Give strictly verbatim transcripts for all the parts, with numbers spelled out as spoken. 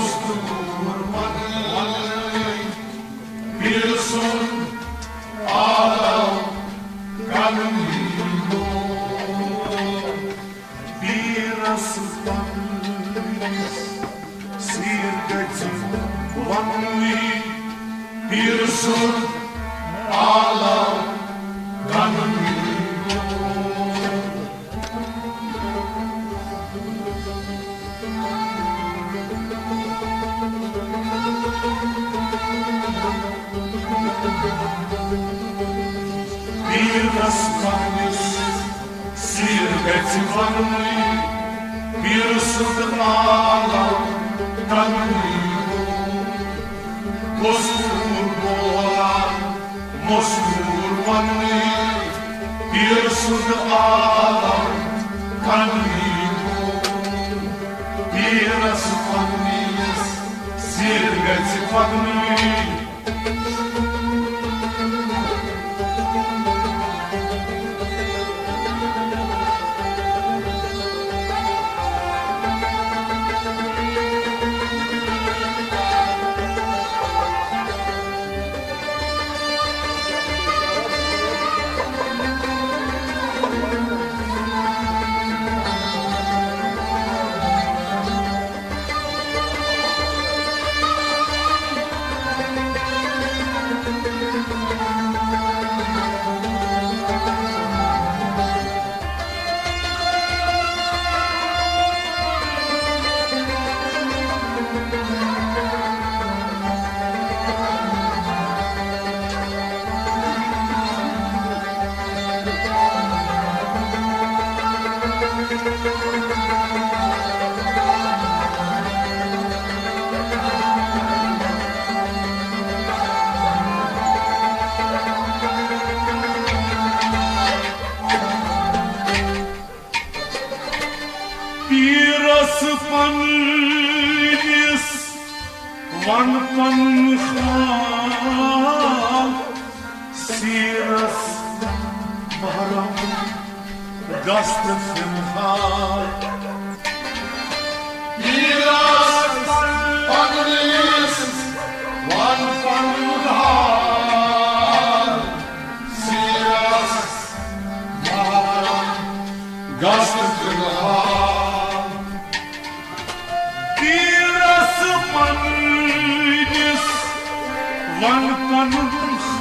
مستور ونٕنۍ، پیٖر سُنٛد عالم کنٕنۍ گوٚو۔ پیٖرس پننِس سیٖر گژھِ وننُے، پیٖر سُنٛد عالم کنُن۔ پیٖرس پننِس سیٖر گژھِ وننُے، پیٖر سُنٛد عالم کنُن۔ مستور بولان، مستور وننُے، پیٖر سُنٛد عالم کنُن۔ پیٖرس پننِس سیٖر گژھِ وننُے۔ پیٖرس پننِس ون پنُن حال، سیٖرس محرم گژھ تہٕ فی الحال۔ پیٖرس پننِس ون پنُن حال، سیٖرس محرم گژھ تہٕ فی الحال۔ پیٖرس پننِس ون پنُن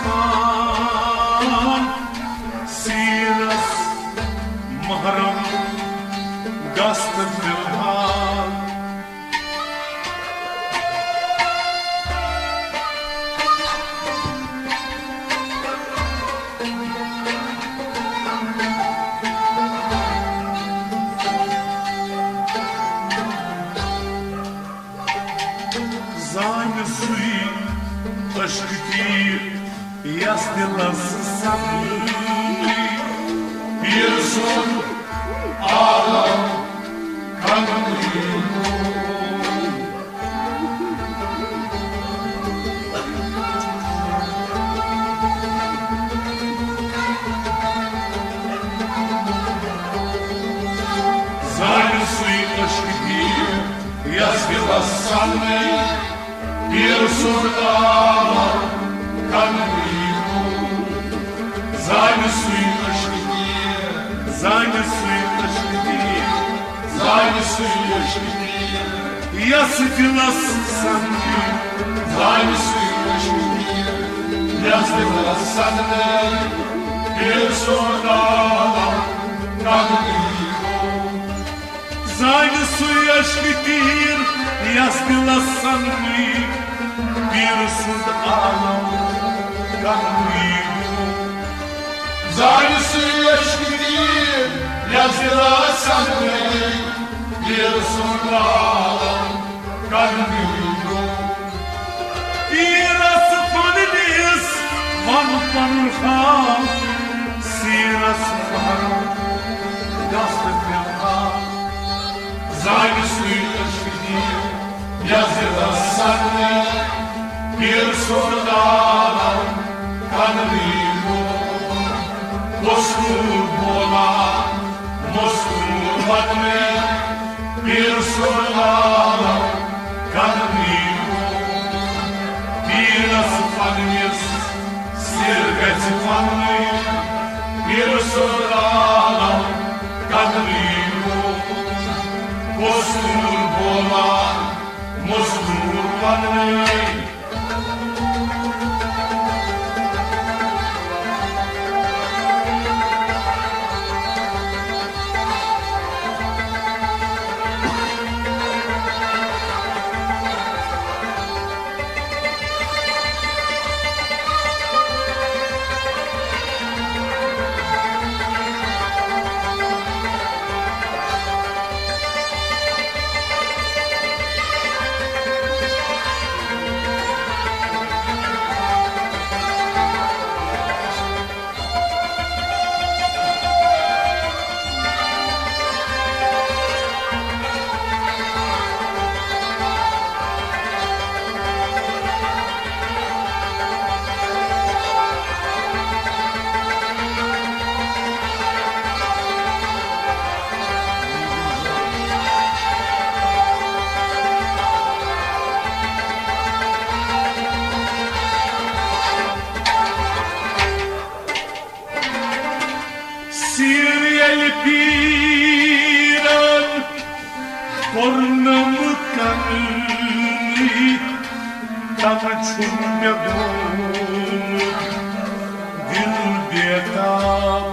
حال، سیٖرس محرم گژھ تہٕ فی الحال۔ زانہِ سُے عشق تیٖر یس دِلس سمجھ۔ پیٖر سُنٛد عالم کنُن۔ زانہِ سُے عشق تیٖر یس دِلس سمجھ۔ پیٖر سُنٛد عالم کنُن۔ زانہِ سُے عشق تیٖر، زانہِ سُے عشق تیٖر، زانہِ سُے عشق تیٖر یس دِلس سمجھ۔ زانہِ سُے عشق تیٖر یس دِلس سمجھ۔ پیٖر سُنٛد عالم کنُن۔ زانہِ سُے عشق تیٖر یس دِلس سمجھ۔ پیٖر سُنٛد عالم کنُن۔ زانہِ سُے عشق تیٖر یس دِلس سمجھ۔ پیٖر سُنٛد عالم کنُن۔ پیٖرس پننِس ون پنُن حال، سیٖرس محرم گژھ تہٕ فی الحال۔ زانہِ سُے عشق تیٖر یس دِلس سمجھ۔ پیٖر سُنٛد عالم کنُن۔ مستور بولان، مستور وننُے، پیٖر سُنٛد عالم کنُن۔ پننِس سِر گژھِ پننُے، پیٖر سُنٛد عالم قدرٕے گوٚو۔ کۄستوٗر بولان مزدوٗر پننُے۔ سیٖریل پیٖرن کوٚرنم کنٕے، تم چھُ مےٚ گوٚمُت دل بیتاب۔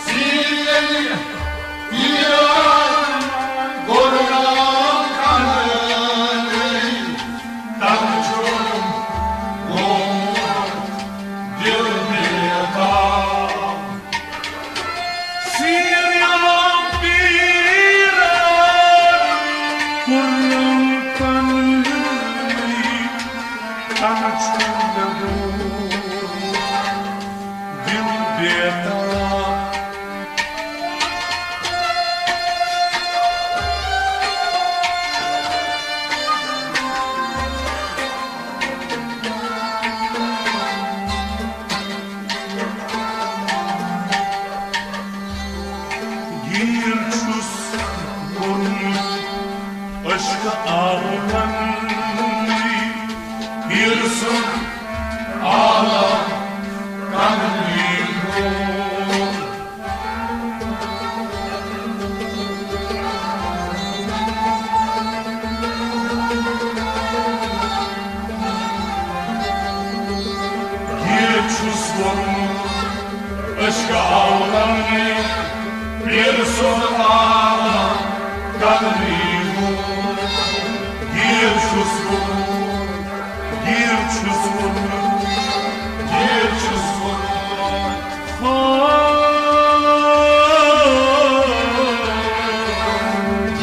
سیٖریل پیٖرن کوٚرنم کنٕے، تم چھُ گوٚمُت دل بیتاب۔ سیٖریل پیٖرن کوٚرنم کنٕے، تم چھُ مےٚ گوٚمُت دل بیتاب۔ گیٖر چھُس کوٚرمُت عشقہٕ آولن، پیٖر سُنٛد عالم کنٕے گوٚو۔ یہِ چھُس ووٚنمُت، أسۍ گاوٕ لمنٕے، پیٖر سُنٛد عالم کنٕے گوٚو۔ یہِ چھُس ووٚنمُت، یہِ چھُس ووٚنمُت، یہِ چھُس ووٚنمُت۔ ہو،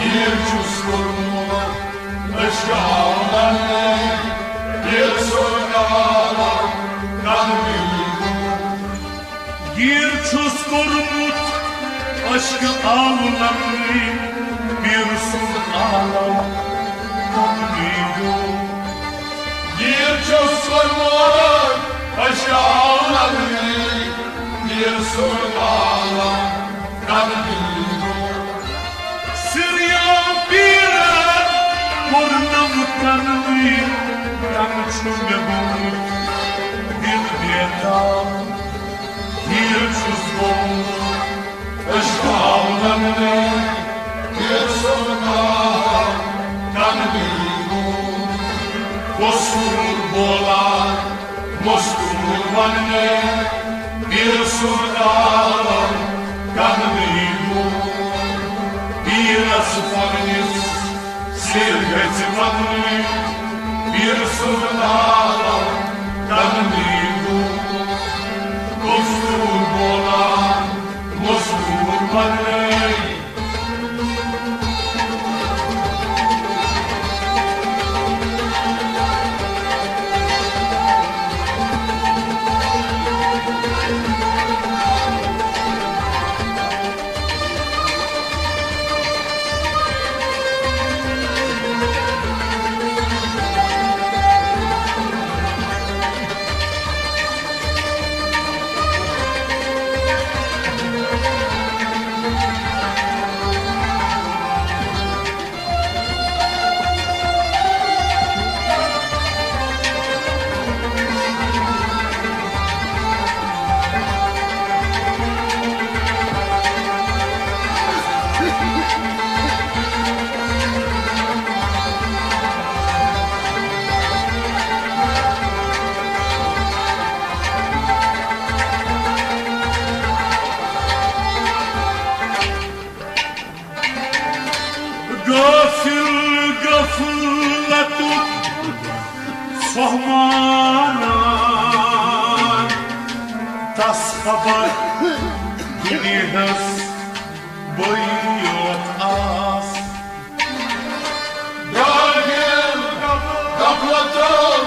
یہِ چھُس ووٚنمُت، أسۍ گاوٕ لمنٕے، پیٖر سُنٛد عالم کنٕے گوٚو۔ گیٖر چھُس کوٚرمُت عشقہٕ آولنٕے، پیٖر سُنٛد عالم کنٕے گوٚو۔ گیٖر چھُس کوٚرمُت عشقہٕ آولنٕے، پیٖر سُنٛد عالم کنٕے گوٚو۔ سیٖریل پیٖرن کوٚرنم کنٕے، تم چھُ مےٚ گوٚمُت دل بیتاب۔ یہِ چھُس بہٕ، أسۍ گاوٕ لمنٕے، پیٖر سُنٛد عالم کنٕے گوٚو۔ قصوٗر بولان مستوٗر وننٕے، پیٖر سُنٛد عالم کنٕے گوٚو۔ پیٖرس پننِس سِر گژھِ وننٕے، پیٖر سُنٛد عالم کنٕے گوٚو۔ قصوٗر بولان مستوٗر وننٕے۔ دُنیاہَس بٔے یوت آس۔ غافل غفلتُک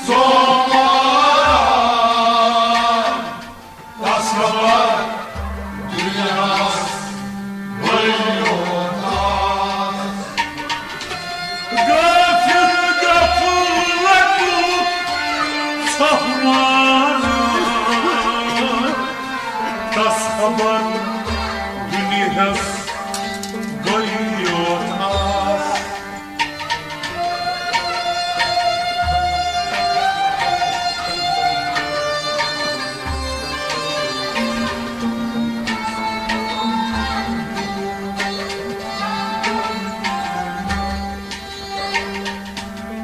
سومار۔ تصور دنیاہَس بٔے یوت آس۔ غافل غفلتُک سومار۔ تصور دنیاہَس بٔے یوت آس۔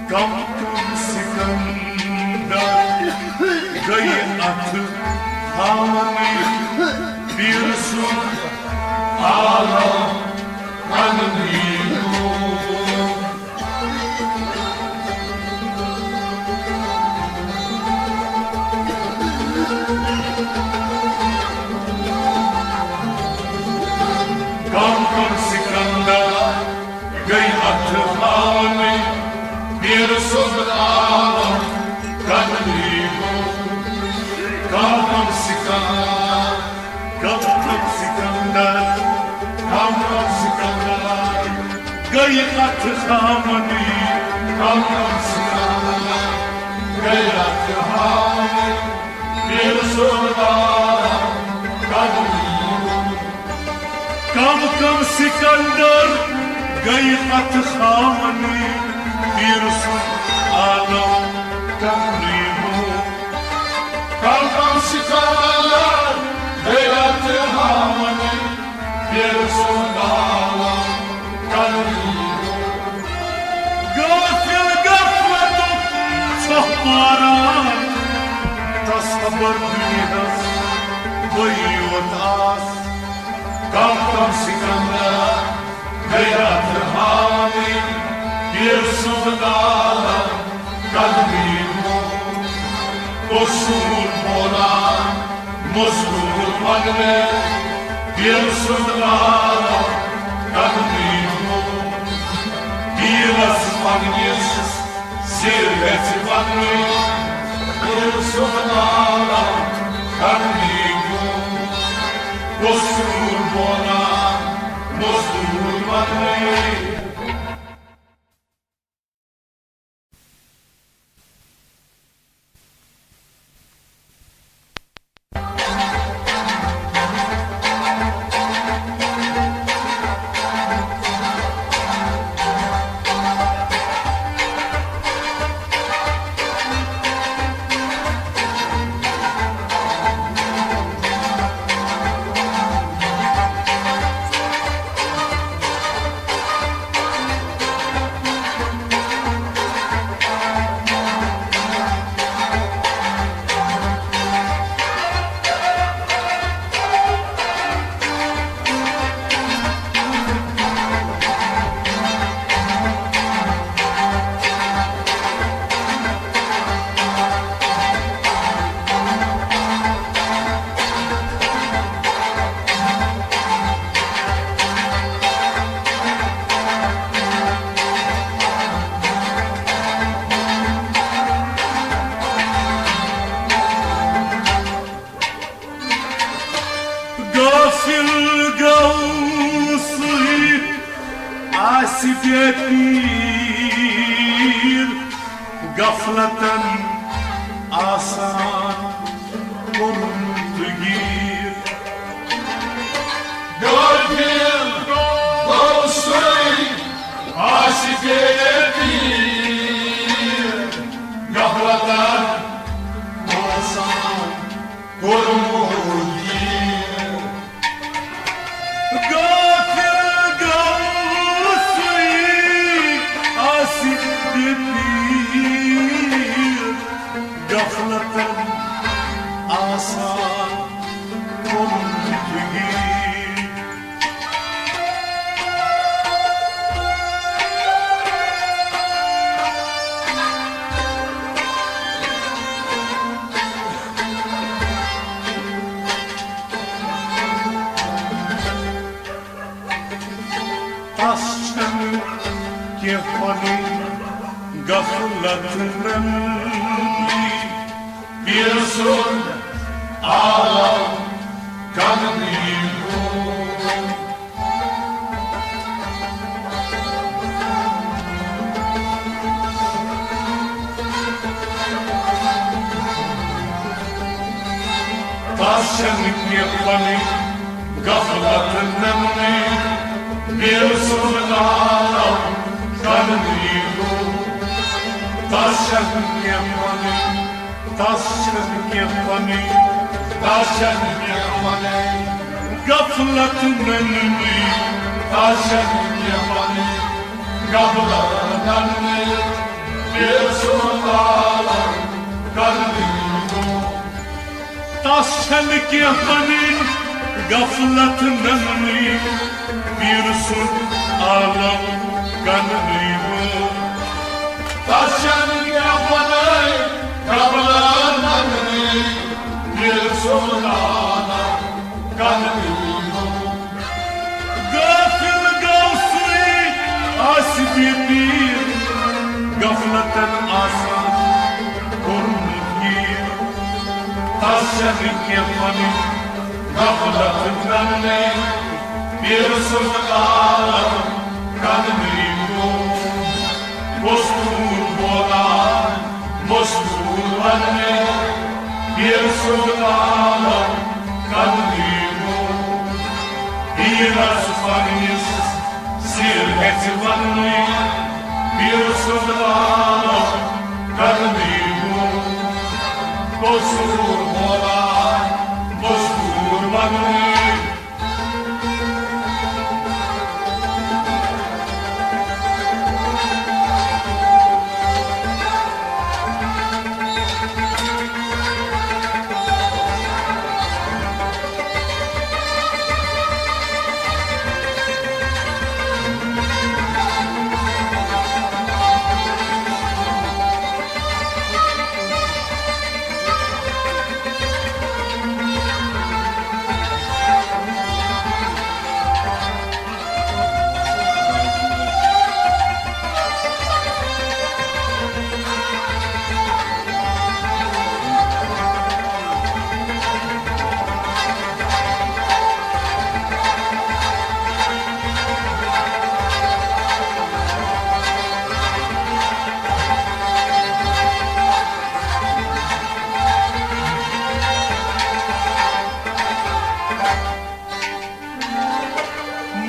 کم کم سکندر گٔے اتھ ہاونٕے، پیٖر سُنٛد عالم کنہٕ نیٖرِتھ۔ کم کم سکندر گٔے اتھٕ ہاونٕے، پیٖر سُنٛد عالم کنہٕ نیٖرِتھ۔ کم کم سکندر، کم کم سکندر، کم کم سکندر گٔے اتھٕ ہاونٕے۔ کم کم سکندر گٔے اتھٕ ہاونٕے، پیٖر سُنٛد عالم کنہٕ نیٖرِتھ۔ کم کم سکندر گٔے اتھٕ ہاونٕے، پیٖر سُنٛد عالم کنہٕ نیٖرِتھ۔ کم کم سکندر گٔے اتھٕ ہاونٕے، پیٖر سُنٛد عالم کنہٕ نیٖرِتھ۔ غافل غفلتُک سومار، تصور دنیاہَس بٔے یوت آس۔ کم کم سکندر گٔے اتھٕ ہاونٕے، پیٖر سُنٛد عالم کنہٕ نیٖرِتھ۔ قصوٗر بولان مزدور وننٕے، پیٖر سُنٛد عالم کنہٕ نیٖرِتھ۔ پیٖرس پننِس سِر گژھِ وننٕے، پیٖر سُنٛد عالم کنہٕ نیٖرِتھ۔ قصوٗر بولان مزدور وننٕے۔ غافل گوٚو سُے آسہِ بے پیٖر، غفلتن آسان کوٚرمُت گیٖر۔ غافل گوٚو سُے آسہِ بے پیٖر، غفلتن آسان کوٚرمُت گیٖر۔ غافل گوٚو سُے آسہِ بے پیٖر، غفلتن آسان کوٚرمُت گیٖر۔ غفلت ننی، پیرٕ سُنٛد عالم کننی گوٚو۔ تس چھنہٕ کینٛہہ پنٕنۍ غفلت ننٕے، پیرٕ سُنٛد عالم کننٕے گوٚو۔ تس چھنہٕ کینٛہہ پنٕنۍ، تس چھنہٕ کینٛہہ پنٕنۍ، تس چھنہٕ کینٛہہ پنٕنۍ غفلت ننٕے، تس چھنہٕ کینٛہہ پنٕنۍ غفلت ننٕے، پیرٕ سُنٛد عالم کننٕے گوٚو۔ تس چھنہٕ کینٛہہ پنٕنۍ غفلت ننٕے، پیرٕ سُنٛد عالم کننٕے وول۔ تس چھنہٕ کینٛہہ پنٕنۍ غفلت ننٕے، پیرٕ سُنٛد عالم کننٕے وول۔ غافل گوٚو سُے آسہِ بے پیر، غفلتن آسان کوٚرمُت گیٖر۔ تس چھنہٕ کینٛہہ پنٕنۍ غفلت ننٕے، پیرٕ سُنٛد عالم کننٕے گوٚو۔ مستوٗر بولان، مستوٗر وننٕے، پیرٕ سُنٛد عالم کننٕے گوٚو۔ پیرس پننِس سِر گژھِ وننٕے، پیرٕ سُنٛد عالم کننٕے گوٚو۔ مستوٗر بولان، مستوٗر وننٕے،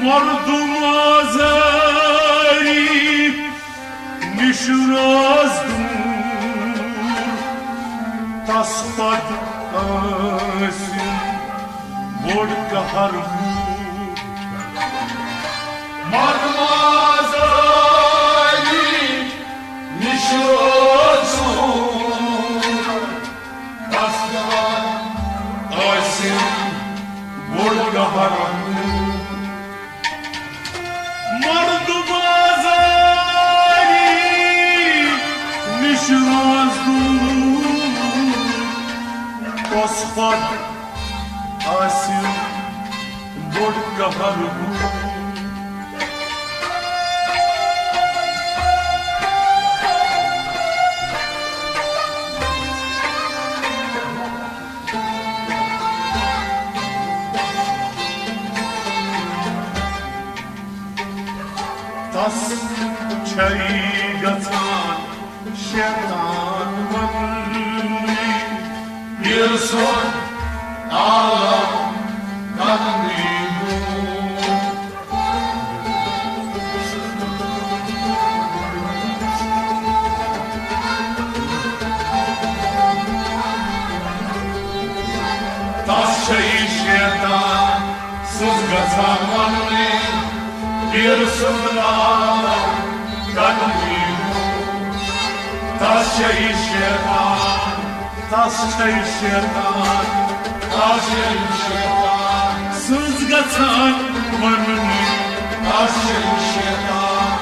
مردم آزاری نِش روز دوٗر، تس پتہٕ ٲسِن بوٚڑ قہر موٗد۔ مردم آزاری نِش روز دوٗر، تس پتہٕ ٲسِن بوٚڑ قہر موٗد۔ مردم آزاری نِش روز دوٗر، تس پتہٕ آسہِ بوٚڑ قہر موٗد۔ تس چھے گژھان شیطان وننٕے، ییٚلہِ سُہ عالم کننٕے گوٚو۔ تس چھے شیطان سٕنٛز گژھان وننٕے، پیٖر سُنٛد ناو کننٕے۔ تس چھے شیطان، تس چھے شیطان، تس چھے شیطان سٕنٛز گژھان وننٕے۔ تس چھے شیطان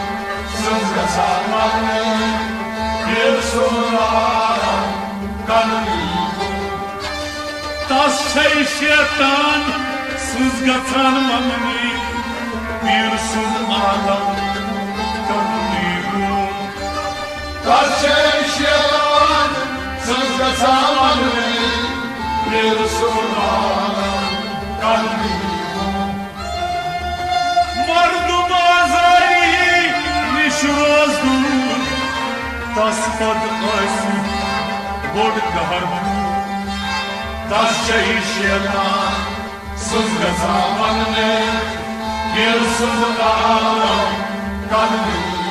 سٕنٛز گژھان وننٕے، پیٖر سُنٛد ناو کننٕے۔ تس چھے شیطان سٕنٛز گژھان وننٕے، پیٖر سُنٛد عالم کننٕے گوٚو۔ زامن پیر سلطان قدمی۔ مردم آزاری نش روزدر، تس پتہٕ ٲسۍ بوٚڑ قہر۔ تس چھے شیطان سٕنٛز گژھان وننہٕ، ییٚلہِ سُنٛد ناو کرنہٕ یِوان۔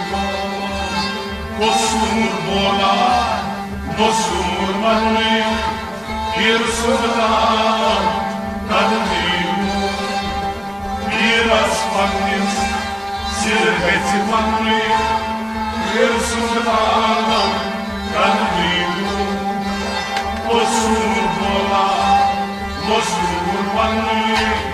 قصوٗر بولان، مصوٗر وننہٕ، ییٚلہِ سُنٛد ناو کرنہٕ یِوان۔ پیرس پننِس سِر گژھِ وننہٕ، ییٚلہِ سُنٛد ناو کرنہٕ یِوان۔ قصوٗر بولان، مصوٗر وننہٕ۔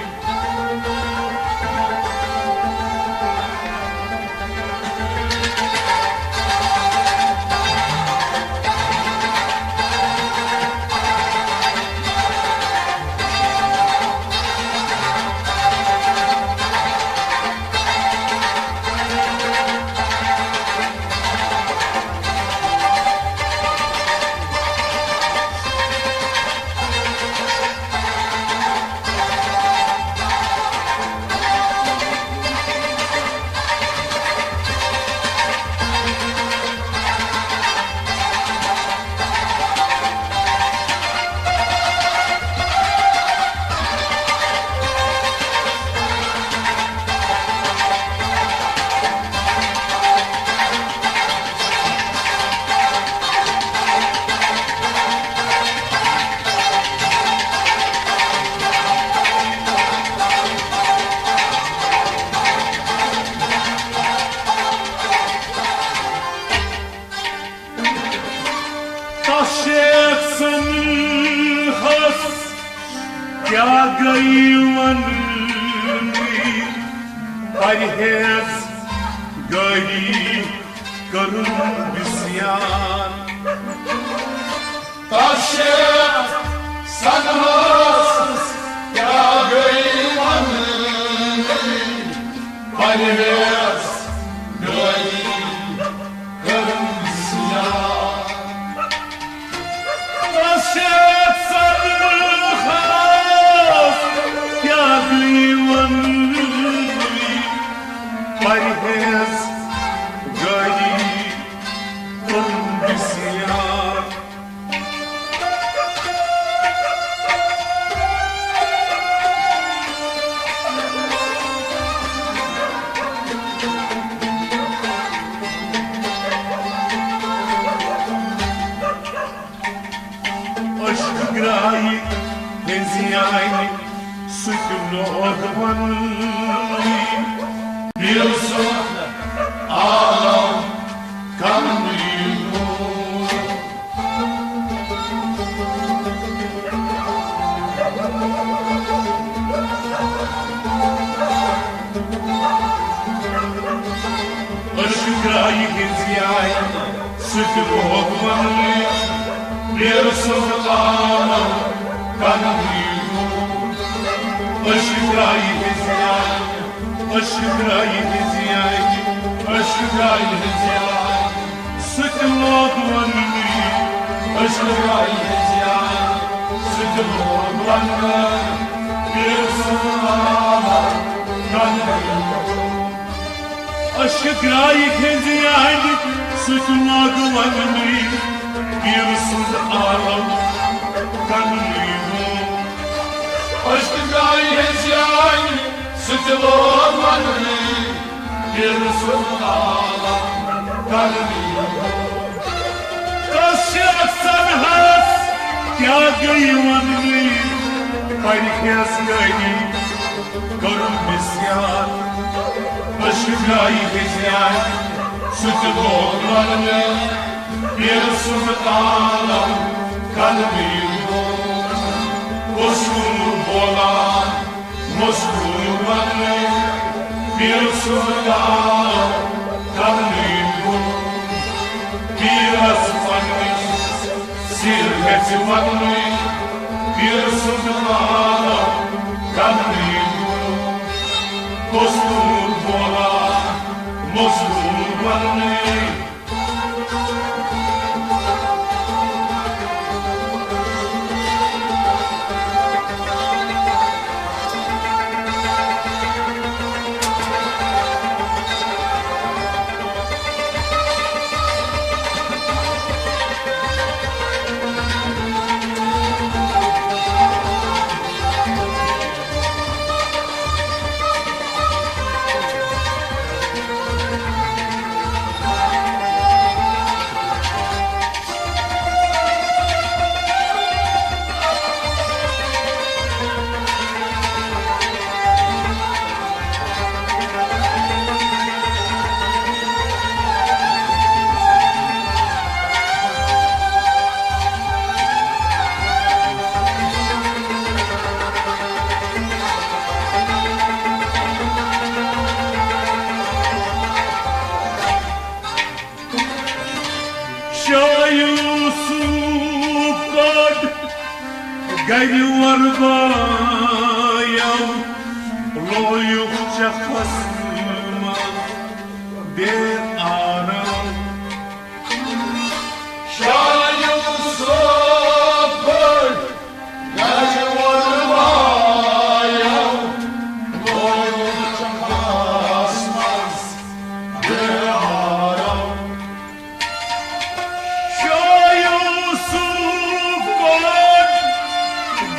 تس شیخ سٕنٛدِ ہس کیٛاہ گٔیہِ وننہٕ، پرہیز گٲری کٔرٕن بسیار۔ تس شیخ سٕنٛدِ ہس کیٛاہ گٔیہِ وننہٕ، پرہیز گٲری کٔرٕن بسیار۔ تس شیخ سٕنٛدِ ہس کیٛاہ گٔیہِ وننہٕ، پرہیز گٲری کٔرٕن بسیار۔ عشق گرایہِ ہٕنٛزِ یانہِ سۭتۍ لوگ وننہٕ، ییٚلہِ سُہ عالم کننہٕ یِیہِ۔ عشق گرایہِ ہٕنٛزِ یانہِ سۭتۍ لوگ وننہٕ، ییٚلہِ سُہ عالم کننہٕ یِیہِ۔ عشق گرایہِ ہٕنٛزِ یانہِ، عشق گرایہِ ہٕنٛزِ یانہِ، عشق گرایہِ ہٕنٛزِ یانہِ سۭتۍ لوگ وننہٕ، عشق گرایہِ ہٕنٛزِ یانہِ سۭتۍ لوگ وننہٕ، پیر سُنٛد عالم کننہٕ۔ عشق گرایہِ ہٕنٛزِ یانہِ سۭتۍ لوگ وننہٕ، پیر سُنٛد عالم کننہٕ۔ عشق گرایہِ ہٕنٛزِ یانہِ سۭتۍ لوگ وننہٕ، پیر سُنٛد عالم کننہٕ۔ تس شیخ سٕنٛدِ ہس کیٛاہ گٔیہِ وننہٕ، پرہیز گٲری کٔرٕن بسیار۔ عشق گرایہِ ہٕنٛزِ یانہِ سۭتۍ لوگ وننہٕ، پیر سُنٛد عالم کننہٕ۔ قصوٗر بولان، مصوٗر وننہٕ، پیر سُنٛد عالم کننہٕ۔ پیرس پننِس سِر گژھِ وننہٕ، پیر سُنٛد عالم کننہٕ۔ قصوٗر بولان، مصوٗر وننہٕ۔ گرِ وۄربایو لویُک چکھس منٛز بے آرام۔ شاہ یوسف گوٚو گرِ وۄربایو لویُک چکھس منٛز بے آرام۔ شاہ یوسف کوٚر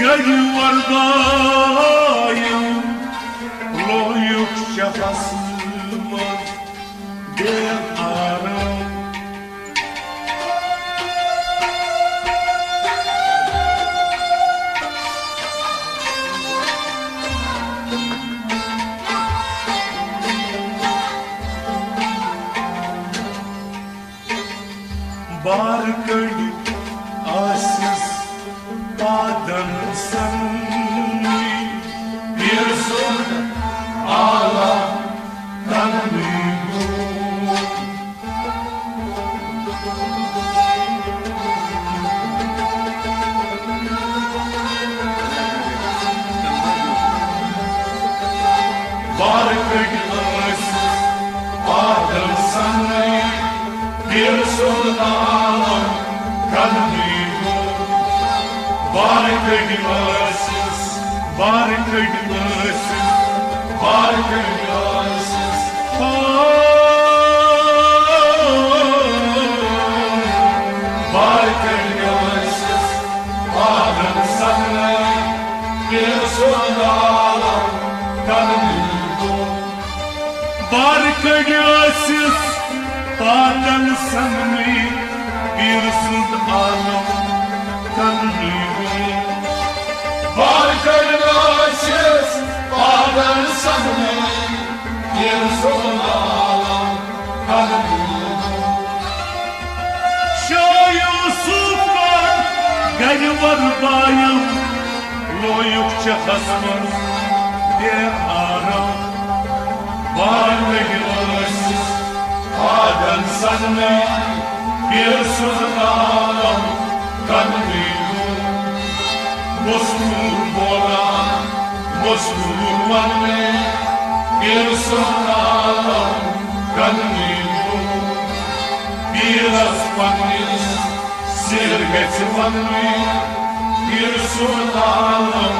گرِ وۄربایو لویُک چکھس منٛز بے آرام۔ بار کٔڑۍ ٲسِس پادن سنٕے، پیٖر سُنٛد عالم کنٕے گوٚو۔ بار کٔڑۍ ٲسِس پادن سنٕے، پیٖر سُنٛد عالم کنٕے گوٚو۔ بار کٔڑۍ ٲسِس، بار کٔڑۍ ٲسِس، بار کٔڑۍ ٲسِس، بار کٔڑۍ ٲسِس پادن سنٕے، پیٖر سُنٛد عالم کنٕے گوٚو۔ بار کٔڑۍ ٲسِس پادن سنٕے، پیٖر سُنٛد عالم کنٕے گوٚو۔ بار کٔڑۍ ٲسِس پادن سنٕے، پیٖر سُنٛد عالم کنٕے گوٚو۔ شاہ یوسف کوٚر گرِ وۄربایو لویُک چکھس منٛز بے آرام۔ بار کٔڑۍ ٲسِس پادن سنٕے، پیٖر سُنٛد عالم کنٕے گوٚو۔ مستوٗر بولان، مستوٗر ونٕے، پیٖر سُنٛد عالم کنٕے گوٚو۔ پیٖرس پننِس سِر گژھِ وننُے، پیٖر سُنٛد عالم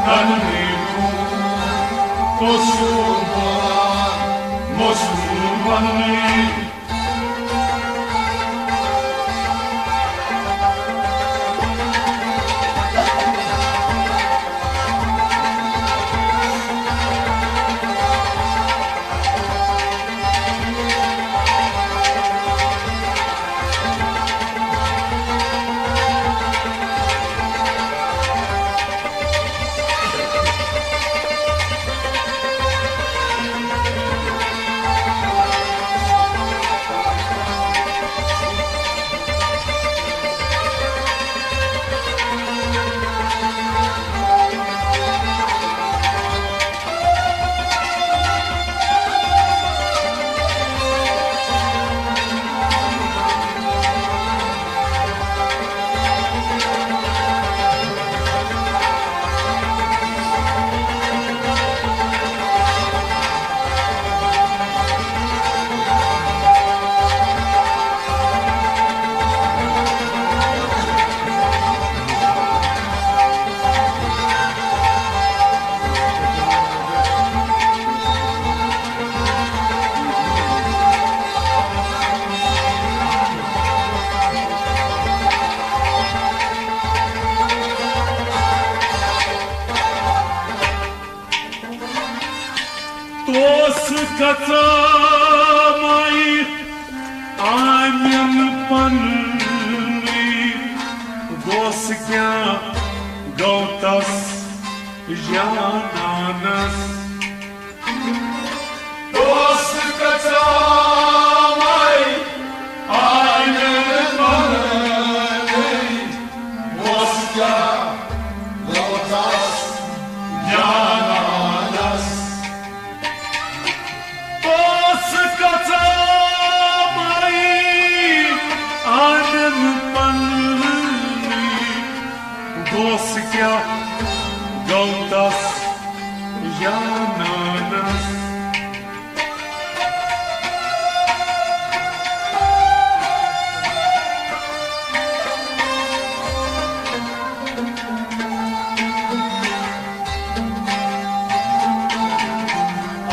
کننُے گوٚو۔ قصوٗر بولان، مستوٗر وننُے۔ توس کژامے آنن پننی، گوس کیا گو تس جانانس۔ دوست کچامے آینن بنٲوِتھ، اوس کیٛاہ لوژس جانانس۔ دوست کچامے آینن بنٲوِتھ، دوست گوٚو تس جانانس۔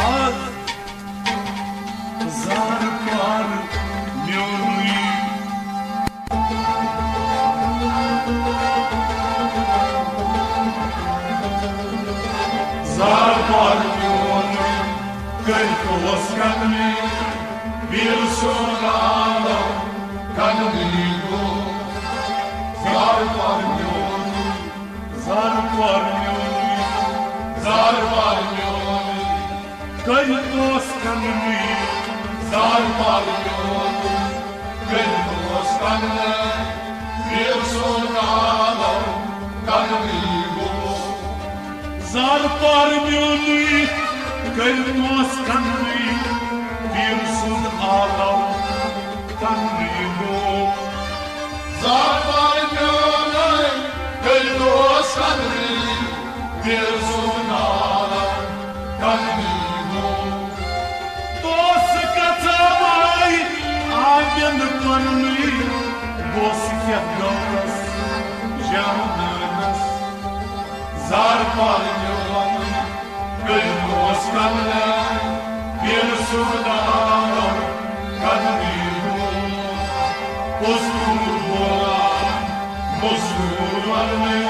آ، زار پار میونُے۔ زار پار میونُے، کٔرۍ توس کننٕے، پیٖر سُنٛد عالم کننٕے گوٚو۔ زار پار میونُے، زار پار میونُے، زار پار میونُے۔ کٔرۍ توس کننٕے۔ زار پار میونُے، کٔرۍ توس کننٕے، پیٖر سُنٛد عالم کننٕے گوٚو۔ زار پار میونُے، کٔرۍ توس کننٕے، پیٖر سُنٛد عالم کننٕے گوٚو۔ زار پار میونُے، کٔرۍ توس کننٕے، پیٖر سُنٛد عالم کننٕے گوٚو۔ توس کژا ماے آبن پننٕے، بوس کیٛاہ گوٚوس جانانس۔ زار پار میونُے، کٔرۍ توس کننٕے، پیٖر سُنٛد عالم کننٕے گوٚو۔ پوٚز کوٗر بولان، مٔزوٗر وننٕے،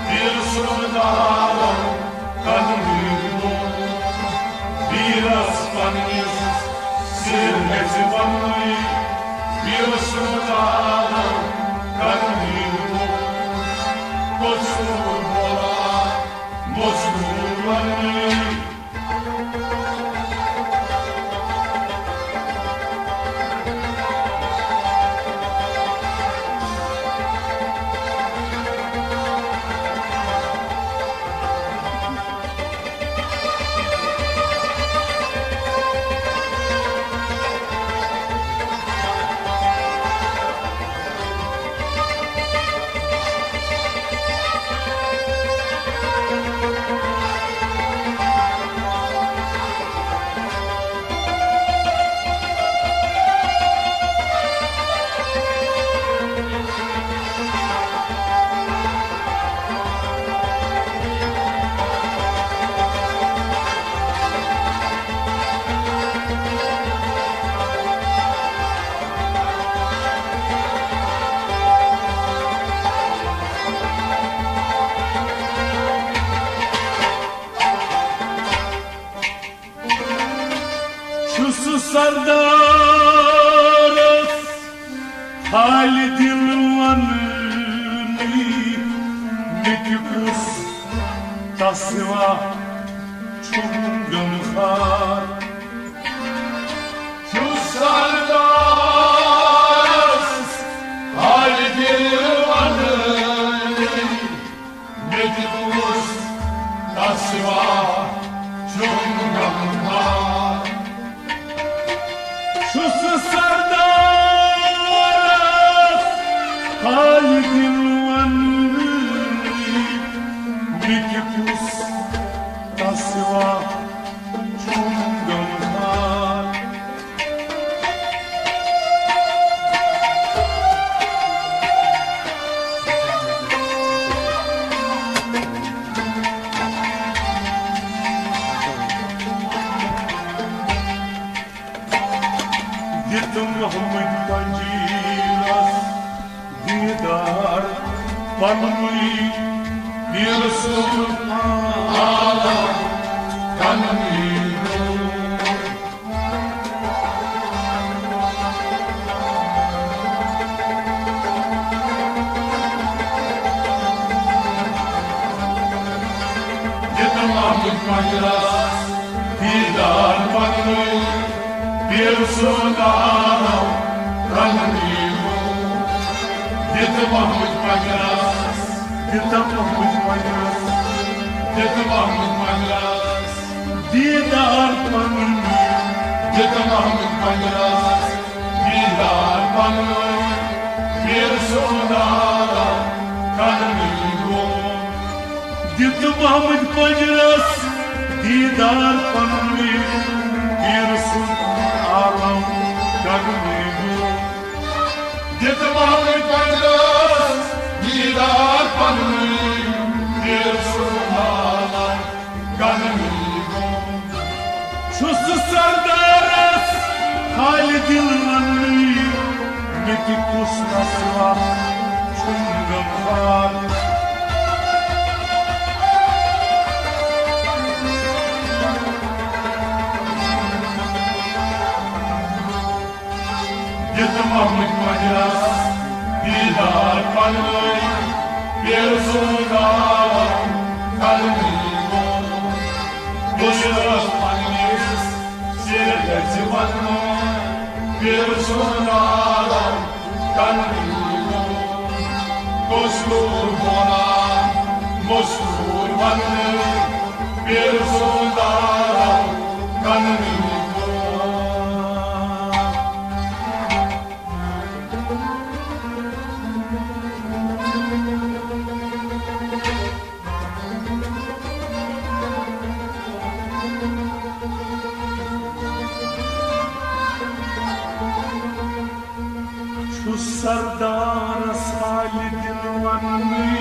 پیٖر سُنٛد عالم کننٕے گوٚو۔ پیٖرس پننِس سِر ہیٚژِ وننٕے، پیٖر سُنٛد عالم کننٕے گوٚو۔ پوٚز کوٗر بولان، مٔزوٗر وننٕے۔ چھُس سردارس حالہِ دِل وننٕے، مےٚ تہِ کُس تس سوا چھُم غمخوار۔ چھُس سردارس حالہِ دِل وننٕے، مےٚ تہِ کُس تس سوا چھُم غمخوار۔ چھُس سردارس حالہِ دِل وننٕے، مےٚ تہِ کُس تس سوا چھُم غمخوار۔ دِتہٕ محمد پنجیرس دیٖدار پننُے، پیٖر سُنٛد عالم کننٕے گوٚو۔ دِتہٕ محمد پنجیرس دیٖدار پننُے، پیٖر سُنٛد عالم کننٕے گوٚو۔ دِتہٕ محمد پنجیرس، دِتہٕ محمد پنجیرس، دِتہٕ محمد پنجیرس دیٖدار پننُے، دِتہٕ محمد پنجیرس دیٖدار پننُے، پیٖر سُنٛد عالم کننٕے گوٚو۔ محمد پنجرس دیدار پننُے، پیٖر سُنٛد عالم گنگنٕے گوٚو۔ دِتہٕ محمد پنجرس دیدار پننُے، پیٖر سُنٛد عالم گنگنٕے گوٚو۔ چھُس سردارس خالہِ دِل وننٕے، مےٚ تہِ کُس مسلہٕ چھُم غمخوار۔ دِتہٕ محمد پنجرس دیدار پننُے، پیٖر سُنٛد عالم گنگنٕے گوٚو۔ بہٕ چھُس پننِس سیرِ گژھِ وننُے، پیٖر سُنٛد عالم گنگنٕے گوٚو۔ کۄس کوٗر بولان مستوٗر وننُے، پیٖر سُنٛد عالم گنگنٕے گوٚو۔ چھُ سردارس خالہِ دِل وننُے،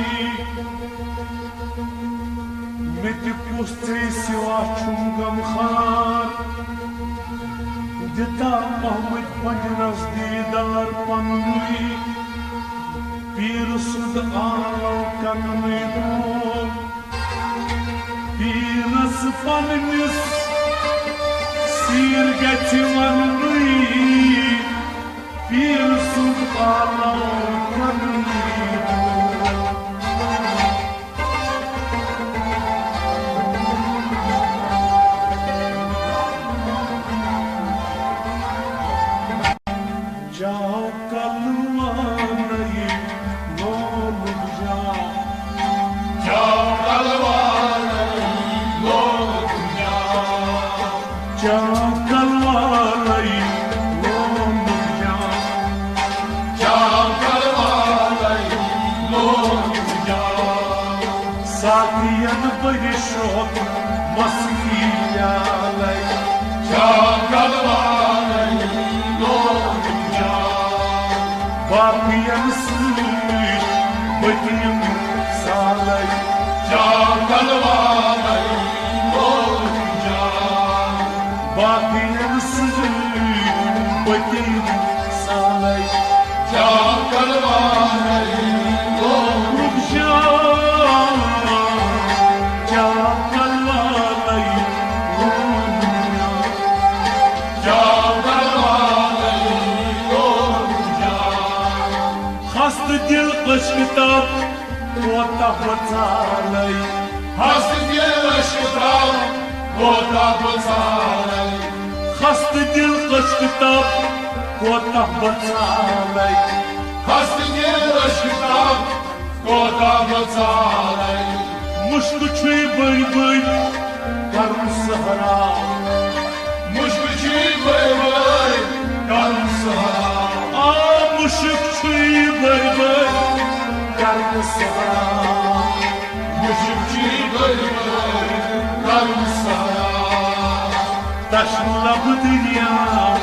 مےٚ تہِ کُس ژےٚ سوا چھُم غمخوار۔ دِتا محمد پنجرس دیدار پننُے، پیٖر سُنٛد عالم گنگنٕے گوٚو۔ پیٖرس پننِس سیٖر گژھِ وننُے، پیٖر سُنٛد عالم گنگنٕے گوٚو۔ جاو کلوانَے لولُک جاو۔ جاو کلوانَے لولُک جاو۔ جاو کلوانَے لولُک جاو۔ جاو کلوانَے لولُک جاو۔ ساقین بٔرِتھ شوق مستی پیالے۔ جاو کلوانَے لولُک جاو۔ باقین سۭتۍ بٔتِم سالے۔ جاو کلوانَے لولُک جاو۔ باقین سۭتۍ بٔتِم سالے۔ جاو کلوانَے لولُک جاو۔ جاو کلوانَے لولُک جاو۔ جاو کلوانَے لولُک جاو۔ خستہٕ دِل عشق تب کوتاہ بہٕ ژالے۔ خستہٕ دِل عشق تب کوتاہ بہٕ ژالے۔ خستہٕ دِل عشق تب کوتاہ بہٕ ژالے۔ خستہٕ دِل عشق تب کوتاہ بہٕ ژالے۔ مُشکہٕ چھُے بٔرۍ بٔرۍ کرُن سہرا۔ مُشکہٕ چھُے بٔرۍ بٔرۍ کرُن سہرا۔ آ، مُشک چھُے بٔرۍ بٔرۍ کرُن سہرا۔ مُشک چھُے بٔرۍ بٔرۍ کرُن سہرا۔ تشنہٕ لبہٕ دریا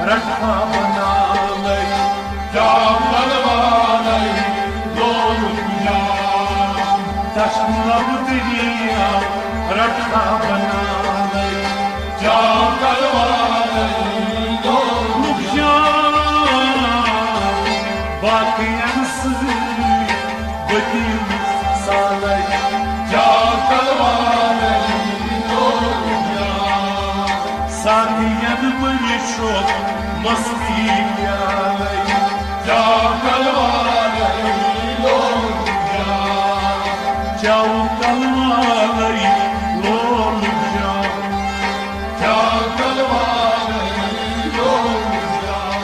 رٹہٕ ہا بناوے۔ جاو کلوانَے لولُک جاو۔ تشنہٕ لبہٕ دریا رٹہٕ ہا بناوے۔ جاو کلوانَے لولُک جاو۔ باقین سۭتۍ بٔتِم سالے۔ جاو کلوانَے لولُک جاو۔ ساقین بٔرِتھ شوق مستی پیالے۔ جاو کلوانَے لولُک جاو۔ جاو کلوانَے لولُک جاو۔ جاو کلوانَے لولُک جاو۔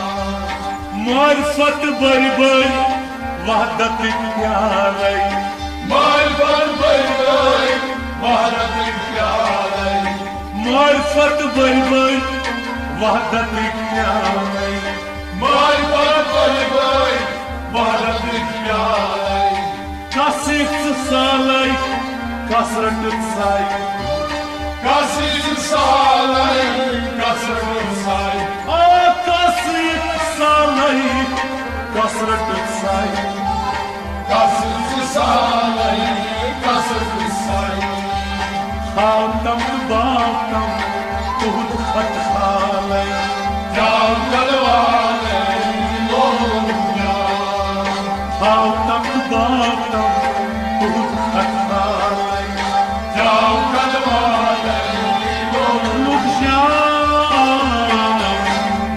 معرفت بٔرۍ بٔرۍ وحدتٕکۍ پیالے۔ معرفت بٔرۍ بٔرۍ وحدتٕکۍ پیالے۔ معرفت بٔرۍ بٔرۍ وحدتٕکۍ پیالے۔ معرفت بٔرۍ بٔرۍ وحدتٕکۍ پیالے۔ کس یژھ سالے، کس رٔٹٕتھ سَے۔ کَس یِژھ سالَے، کَس رٔٹٕتھ سَے۔ آ، کَس یِژھ سالَے، کَس رٔٹٕتھ سَے۔ کَس یِژھ سالَے، کَس رٔٹٕتھ سَے۔ ہاوتم تہٕ باوتم تُہُنٛد خط حالَے۔ کیٛاہ کَرٕ والَے لوگ جان۔ ہاوتم تہٕ باوتم تُہُنٛد خط حالَے۔ کیٛاہ کَرٕ والَے لوگ جان۔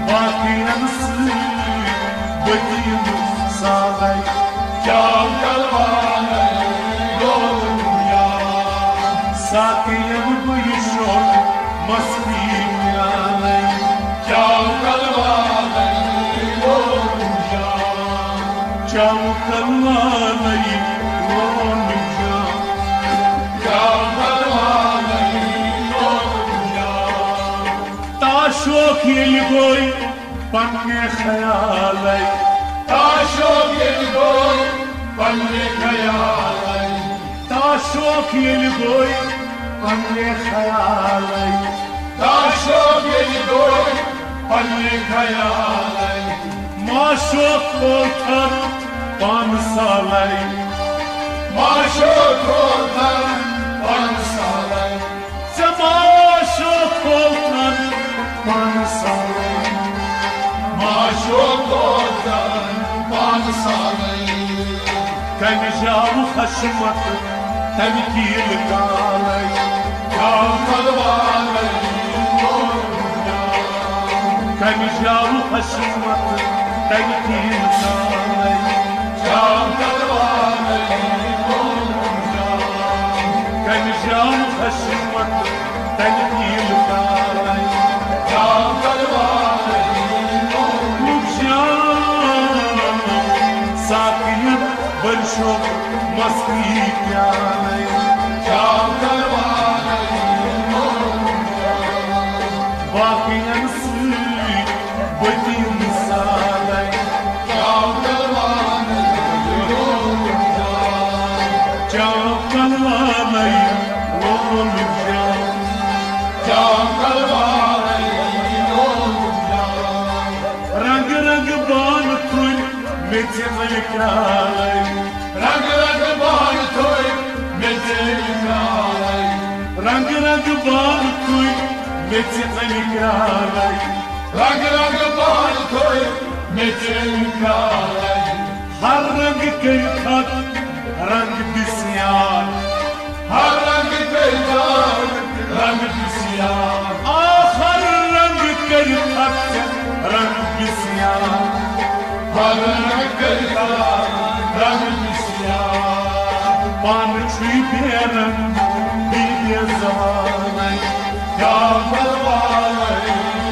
باقیَن سۭتۍ بٔتیٖم سالَے۔ کیٛاہ کَرٕ والَے لوگ جان۔ ساقیَن بہٕ یہِ شوق مستی پیالَے۔ کیٛاہ کَرٕ والَے لوگ جان۔ چاو کلوانَے لون جان۔ کیٛاہ کلوانَے لون جان۔ تا شوق ییٚلہِ گوٚے پننہِ خیالَے۔ تا شوق ییٚلہِ گوٚے پننہِ خیالَے۔ تا شوق ییٚلہِ گوٚے پننہِ خیالَے۔ تا شوق ییٚلہِ گوٚے پننہِ خیالَے۔ ما شوق کھوتھن پانہٕ سالَے۔ ما شوق کھوتھن پانہٕ سالَے۔ ژےٚ ما شوق کھوتھن پانہٕ سالَے۔ ما شوق کھوتھن پانہٕ سالَے۔ کمہِ جاوٕ حشمت تنقیٖل کالَے۔ جاو تلوارَے۔ کمہِ جاوٕ حشمت تنقیٖل کالَے۔ جاو تلوارَے۔ کمہِ جاوٕ حشمت تنقیٖل کالَے۔ جاو تلوارَے۔ لوگ جان۔ ساقیَن بٔرۍ شوق مستی پیالَے۔ کیٛاہ کلوانَے لوگ جان۔ باقیَن سۭتۍ بٔتیٖم سالَے۔ کیٛاہ کلوانَے لوگ جان۔ کیٛاہ کلوانَے لوگ جان۔ کیٛاہ کلوانَے لوگ جان۔ رنگ رنگ بانہٕ تُلۍ میٚژِ ژَلہِ کرٛالَے۔ رنگ رنگ بانہٕ تُلۍ میٚژِ ژَلہِ کرٛالَے۔ رنگ رنگ بانہٕ تُلۍ میٚژِ ژَلہِ کرٛالَے۔ رنگ رنگ بانہٕ تُلۍ میٚژِ ژَلہِ کرٛالَے۔ ہر رنگ کٔرِتھ اکھ رنگ بسیار۔ ہر رنگ کٔرۍ تَتھ رنگ بسیار۔ آ، ہر رنگ کٔرۍ تَتھ رنگ بسیار۔ ہر رنگ کٔرۍ تَتھ رنگ بسیار۔ پانہٕ چھُے بے رنگ، بیٚیہِ بے زوالَے۔ کیٛاہ پرواے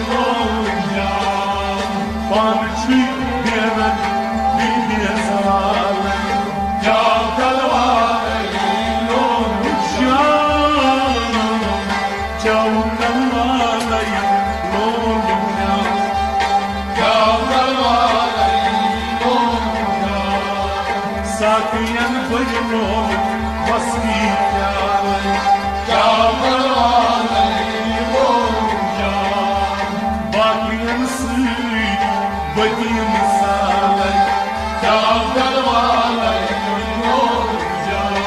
لوگ جان۔ پانہٕ چھُے بے رنگ، بیٚیہِ بے زوالَے۔ کیٛاہ پرواے لوگ جان۔ کیٛاہ پرواے لوگ جان۔ کیٛاہ پرواے لوگ جان۔ ساقیَن بٔرۍ لوگ مستی پیالَے۔ کیٛاہ پرواے لوگ جان۔ باقیَن سۭتۍ بٔتیٖم سالَے۔ کیٛاہ پرواے لوگ جان۔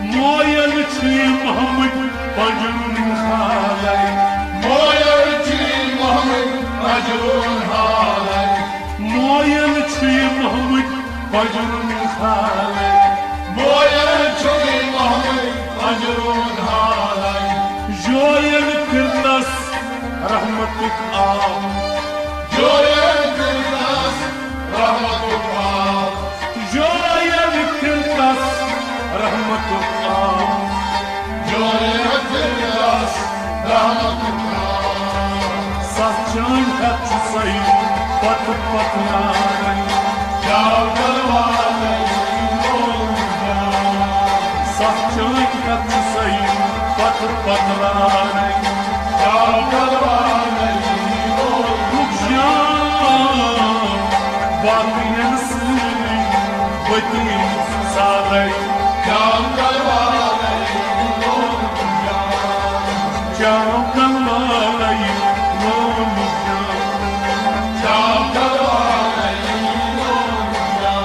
مویَل چھُے محمد پنجرُن حالَے۔ مویَل چھُے محمد پنجرُن حالَے۔ مویَل چھُے محمد پنجرُن حالَے۔ مویَل چھُے محمد پنجرُن حالَے۔ جویَل پھِرتَس رحمتُک آب۔ جویَل پھِرتَس رحمتُک آب۔ جویَل پھِرتَس رحمتُک آب۔ جویَل پھِرتَس رحمتُک آب۔ سَتھ چٲنۍ کَتھ چھِ سَے پَتہٕ پَکناوٕنۍ۔ کیٛاہ پرواے لوگ جان۔ سَتھ چٲنۍ کَتھ چھِ سَے پَتہٕ پَکناوٕنۍ۔ کیٛاہ پرواے لوگ جان۔ باقیَن سۭتۍ بٔتیٖم سالَے۔ کیٛاہ پرواے چاو کلوالے لولیا، چاو کلوالے لولیا۔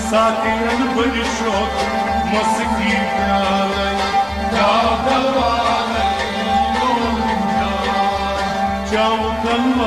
ساتین بٔرۍ شوق مسکی پیالے، چاو کلوالے لولیا۔ چاو کلوالے